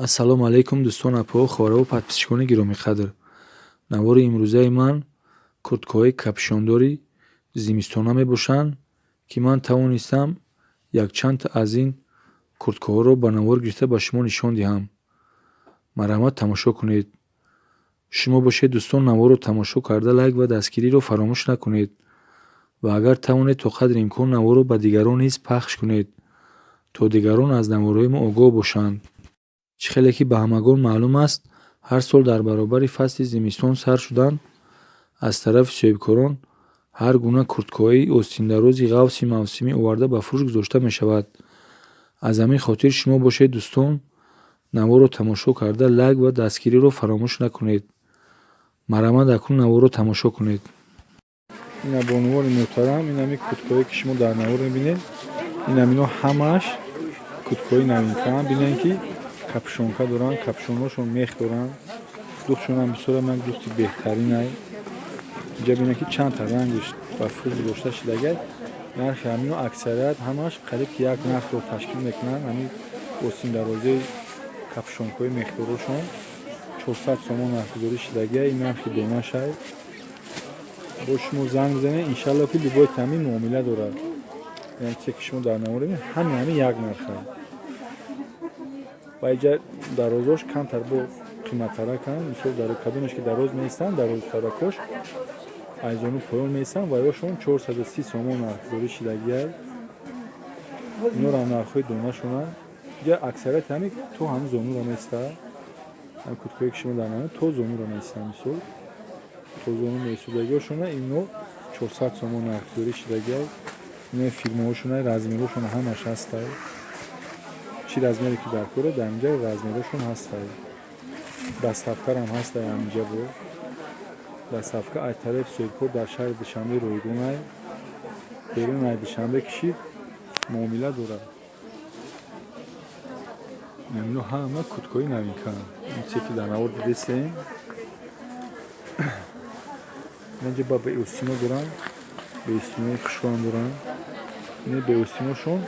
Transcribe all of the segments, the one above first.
Ассалому алайкум, дӯстон, апоҳо, хоҳарову подписчикони гиромиқадр. Навори имрӯзаи ман курткаҳои капюшондори зимистона мебошанд, ки ман тавонистам якчанд аз ин курткаҳоро ба навор гирифта ба шумо нишон диҳам. Марҳамат, тамошо кунед. Шумо бошед, дӯстон, наворро тамошо карда, лайк ва дастгириро фаромӯш накунед ва агар тавонед, то қадри имкон наворро ба дигарон низ пахш кунед, то дигарон аз наворҳои мо огоҳ бошанд. Чӣ хеле ки ба ҳамагон маълум аст, ҳар сол дар баробари фасли зимистон сар шудан аз тарафи соҳибкорон ҳар гуна курткаҳои остиндарози ғафси мавсимӣ оварда ба фурӯш гузошта мешавад. Аз ҳамин хотир шумо бошед, дӯстон, наворро тамошо карда, лайк ва дастгириро фаромӯш накунед. Марҳамат, акнун наворро тамошо кунед. Ина, бонувони муҳтарам, ин ҳамин курткаҳое, ки шумо дар навор мебинед, ин ҳамино ҳамааш курткаҳои новинкаанд. Бинед, ки капюшонка доранд, капюшонҳошон мех доранд, духтшонам бисёрам як духти беҳтаринай. Инҷа бинед, ки чандта рангш ба фурӯш гузошта шудагай. Нархи ҳамино аксарият ҳамааш қариб ки як нархро ташкил мекунанд. Ҳамин остиндарозаи капюшонкаҳои мехдорошон 400 сомон нархгузорӣ шудагай. Ин нархи донашай. Бо шумо занг бизанед, иншалло, ки любой ҳамин муомила дорад. Яъне чизе, ки шумо дар навор мебинед, ҳамин ҳамин як нархай. Ва иҷа дарозош камтар бо қиматтараканд. Мисол, кадомеш ки дароз меистанд, дарозтаракош айзону поён меистанд ва ёшон 430 сомон нархгузорӣ шудагиай. Инорам нархҳои донашонанд. Иҷа аксарияти ҳамин то ҳамин зонуро меистад. Ҳамин курткое, ки шумо дар навор, то зонуро меистанд, мисол, то зону меистодагиҳошона ино 400 сомон нархгузорӣ шудагиай. Ино фирмаҳошона, размерҳошон ҳамаш ҳастай. Чӣ размере ки дар кора, дар инҷа размерҳошон ҳастай. Доставкарам ҳастай ҳаминҷа. Бо доставка аз тарафи соҳибкор дар шаҳри Душанбе ройгонай. Берун аз Душанбе кишид, муомила дорад. Ино ҳама курткаҳои новинкаанд, ин чизе, ки дар навор дидесем. Инҷа ба беостино доранд, беостинои хушроам доранд. Ини беостиношон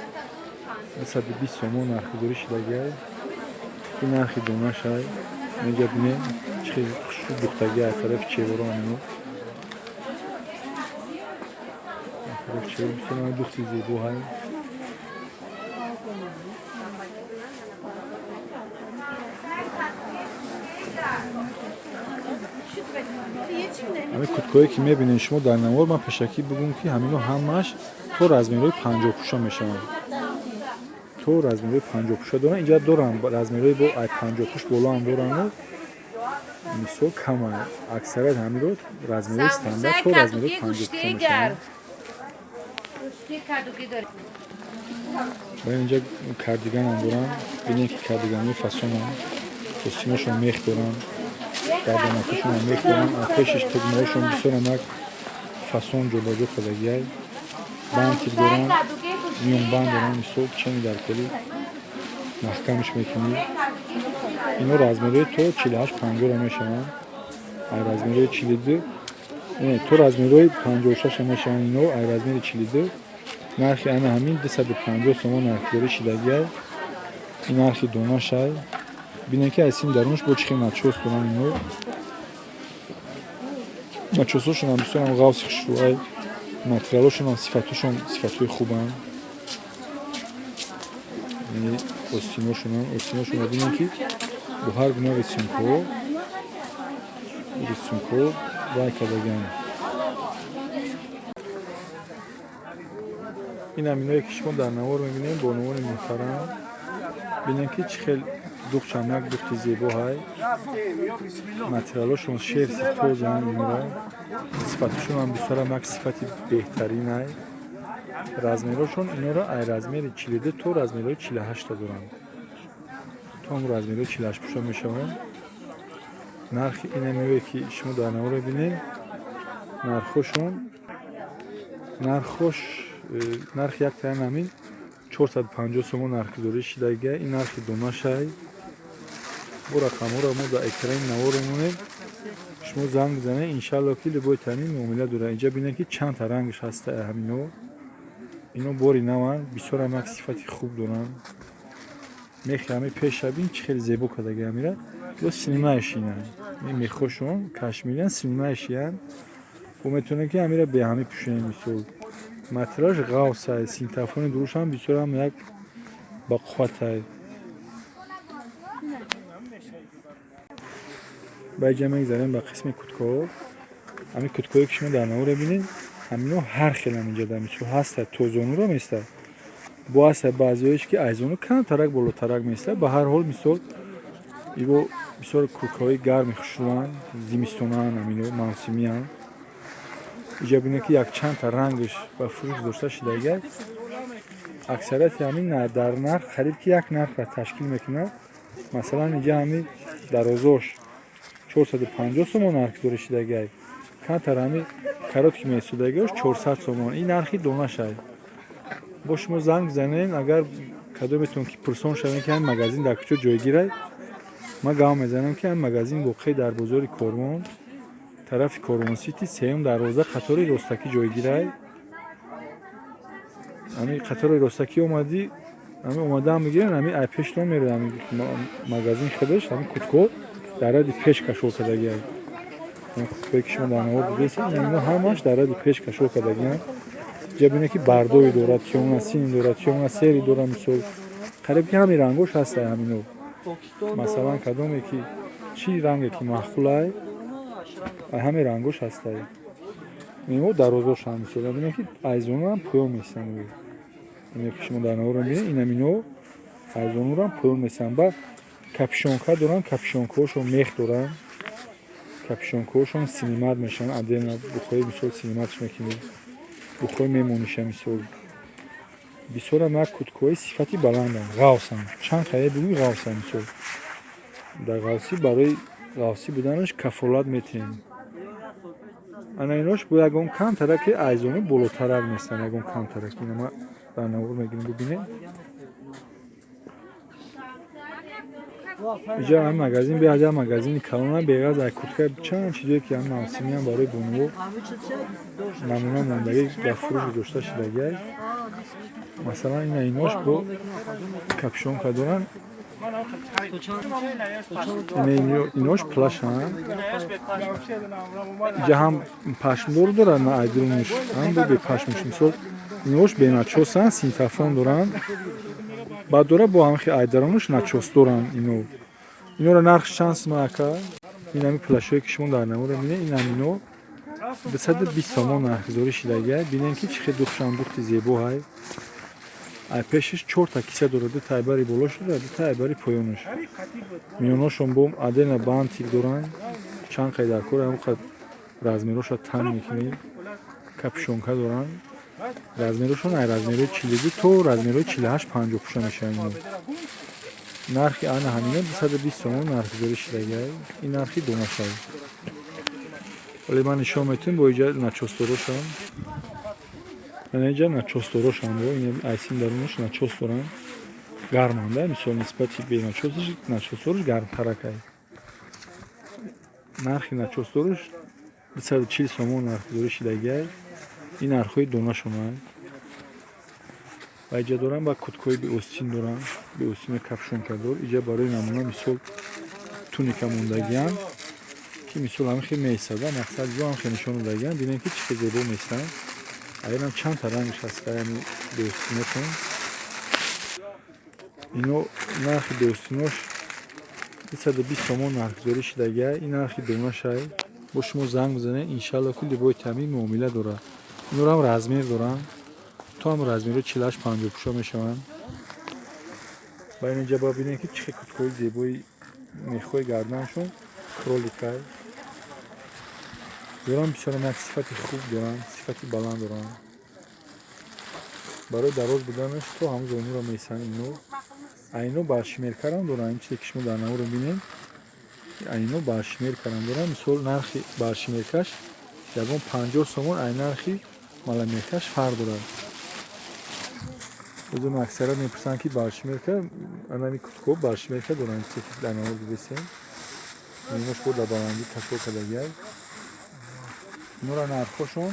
220 сомон нархгузорӣ шудагиай. Ин нархи донашай. Инҷа бинед, чӣ хел хушрӯ духтагиай аз тарафи чеворо. Ҳамино аз тарафи чеворо бисёр духти зебо ҳай. Ҳамин курткаҳое, ки мебинед шумо дар навор, ман пешакӣ бигӯм, ки ҳамино ҳамааш то размерҳои 50 пӯша мешаванд, то размерҳои 50 пӯша доранд. Инҷа доранд размерҳои бо ай 50 пӯш болоам дорану мисол кама. Аксарият ҳамиро размерҳои стандарт то размерҳои 50 пӯша мешаванд. Ва инҷа кардиганам доранд. Бинед, ки кардиганҳои фасонанд, остиношон мех доранд, гарданакҳошонам мех доранд, аз пешиш тугмаҳошон бисёрам як фасон ҷобаҷо кардагиай. Бантик доранд, миёнбанд доранд, мисол, чени дар коли маҳкамш мекунӣ. Ино размерҳои то 48, 50-ро мешаванд. Ай размерҳои 42 то размерҳои 56-а мешаванд. Ино ай размери 42. Нархи ана ҳамин 250 сомон нархгузорӣ шудагиай. Ин нархи донашай. Бинед, ки аз сини дарунаш бо чӣ хел начос доранд. Ино начосҳошонам бисёрам ғафси хушрӯай, материалҳошонам сифатҳошон сифатҳои хубанд. Яъне остиношонам, остиношонро бинед, ки бо ҳар гуна рисункҳо вай кардагианд. Ин ҳаминое, ки шумо дар навор мебинед, бонувони муҳтарам, бинед, ки чӣ хел духтшам як духти зебо ҳай. Материалҳошон шерсти тозаанд. Инора сифатҳошонам бисёрам як сифати беҳтаринай. Размерҳошон инора ай размери 42 то размерҳои 48-та доранд, то ҳам размерҳои 48 пӯша мешаванд. Нархи инамиое, ки шумо дар навор мебинед, нархҳошон, нархҳош, нархи яктаи ҳамин 450 сомон нархгузорӣ шудагиай. Ин нархи донашай. Бо рақамҳоро мо дар экрани навор мемонем, шумо занг бизанед, иншалло, ки любой тамин муомила дорад. Инҷа бинед, ки чандта рангш ҳаста ҳамино. Ино бори наванд, бисёрам як сифати хуб доранд. Мехи ҳами пеша бин, чӣ хеле зебо кардаги ҳамира. Ё синимаашина. Ин мехошон кашмириян, синимаашиян. Бо метавонем, ки ҳамира бе ҳами пӯшем, мисол. Материалаш ғафсай, синтафони дурушам бисёрам як бақувватай. Ба инҷа мегзарем ба қисми куткаҳо. Ҳамин куткаҳое, ки шумо дар навора бинед, ҳамино ҳар хелам инҷа дар мисол ҳаста, то зонуро места. Бо ҳаста баъзеҳоеш, ки аз зону камтарак болотарак места. Ба ҳар ҳол, мисол, иво бисёр курткаҳои гарми хушрӯанд, зимистонаанд, ҳамино мавсимиянд. Инҷа бинед, ки якчандта рангаш ба фурӯш гузошта шудагиай. Аксарияти ҳамин дар нарх қариб ки як нархро ташкил мекунад. Масалан, инҷа ҳамин дарозош 450 сомон нархгузорӣ шудагиай. Камтар ҳамин короткий месудагиош 400 сомон. Ин нархи донашай. Бо шумо занг бизанед, агар кадометон ки пурсон шавед, ки ҳамин магазин дар куҷо ҷойгирай, ман гап мезанам, ки ҳамин магазин воқеъ дар бозори Корвон, тарафи Корвон Сити, сеюм дарвоза, қатори ростакӣ ҷойгирай. Ҳамин қатори ростакӣ омадӣ, ҳамин омадаам мегиранд, ҳамин ай пештон меравад ҳамин магазин худаш, ҳамин куткаҳо дар ради пеш кашол кардагиай. Ҳамин куткаҳое, ки шумо дар навор дидесед, инҳо ҳамаш дар ради пеш кашол кардагианд. Инҷа бинед, ки бордовый дорад, тёмно-синий дорад, тёмно-серый дорад, мисол, қариб ки ҳамин рангош ҳастай ҳамино. Масалан, кадоме ки чӣ ранге ки маъқулай, ҳамин рангош ҳастай. Инҳо дарозошанд, мисол, бинед, ки айзонам поён местанд. Ине, ки шумо дар навора мебинед, инамино айзонурам поён местанд. Ба капюшонка доранд, капюшонкаҳошон мех доранд, капюшонкаҳошон снимать мешаванд отдельно. Бухои, мисол, снимать ш мекунӣ, бухои мемониша, мисол. Бисёрам як куткаҳои сифати баланданд, ғафсанд. Чанд қая бигӯй, ғафсанд, мисол. Дар ғафсӣ, барои ғафсӣ буданаш кафолат метиҳем. Ана инош бо ягон камтараки айзону болотарак нестанд, ягон камтарак. Ина ма дар навор мегирем, бибинед. Иҷа ҳамин магазин беҳаҷа магазини калона, беғараз ай куртка чанд чизое, ки ҳамин мавсимиам барои бонуво намуна мондагӣ ба фурӯш гузошта шудагиай. Масалан, ина инош бо капюшонка доранд. Инош плащ анд. Иҷа ҳам пашмдор дорад на айдурунаш, ҳам бо бепашмш. Мисол, инош беначёс анд, синтафон доранд. Баъд дора бо ҳамин хел айдаронаш начёс доранд ино. Инора нархш чанд сума, ака? Ин ҳамин плащ ое, ки шумо дар навора мебинед, ин ҳамино 220 сомон нархгузорӣ шудагиай. Бинем, ки чӣ хел духтшам, духти зебо ҳай. Ай пешаш чорта киса дорад, ду тайбари болош дорад, ду тайбари поёнаш. Миёношон бо отдельно бантик доранд. Чанд қай дар кор, ҳамон қад размер оша танг мекунӣ. Капюшонка доранд. Размер ошон ай размер ои 42 то размер ои 48, 50 пӯша мешаванд ино. Нархи ана ҳамино 220 сомон нархгузорӣ шудагиай. Ин нархи донашай. Вале ман нишон метиҳам, бо иҷа начёс дорошам. Ана инҷа начёс дорошам, бо ин айсин дарунаш начёс доранд. Гарманд, мисол, нисбати беначёс аш начёс дорош гармтаракай. Нархи начёс дорош 240 сомон нархгузорӣ шудагиай. Ин нархҳои донашонанд. Ва иҷа доранд ба куткаҳои беостин доранд, беостини капюшонка дор. Иҷа барои намуна, мисол, туника мондагианд, ки мисол ҳамин хел меистад, мақсад ҷо ҳам хел нишон додагианд. Бинем, ки чӣ хел зебо меистанд. Аярам чандта рангаш ҳаст ҳами беостиношон. Ино нархи беостинош 220 сомон нархгузорӣ шудагиай. Ин нархи донашай. Бо шумо занг бизанед, иншалло, ки любой таъмин муомила дорад. Инорам размер доранд, то ҳам размер ои 48, 50 пӯша мешаванд. Ва ин инҷа бояд бинем, ки чӣ хел куткаҳои зебои мехҳои гарданашон кролик ай доранд. Бисёрам як сифати хуб доранд, сифати баланд доранд. Барои дароз буданаш то ҳамун зонуро месанд ино. А ино баршимеркарам доранд. Ин чизе, ки шумо дар наворо бинед, а ино баршимеркарам доранд. Мисол, нархи баршимеркаш ягон 50 сомон ай нархи маломерка ш фарқ дорад. Бозм аксарият мепурсанд, ки баршимерка, анами куткаҳо баршимерка доранд, чизе, ки дар навор дидесем. Инош бо дар баландӣ кашол кардагиай. Инора нархҳошон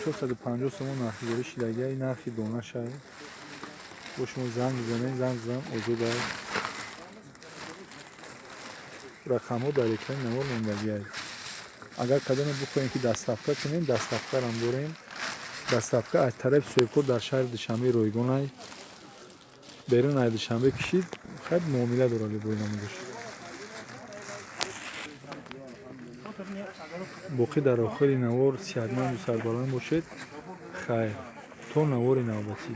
450 сомон нархгузорӣ шудагиай. Нархи донашай. Бо шумо занг бизанед, занг бизан озод аст. Рақамҳо дар экрани навор мондагиай. Агар кадоме бихоҳем, ки доставка кунем, доставкарам дорем. Доставка аз тарафи соҳибкор дар шаҳри Душанбе ройгонай. Берун аз Душанбе кишид, хайр, муомила дорад любой намудаш. Боқӣ дар охири навор сиҳатманду сарбаланд бошед. Хайр, то навори навбатӣ.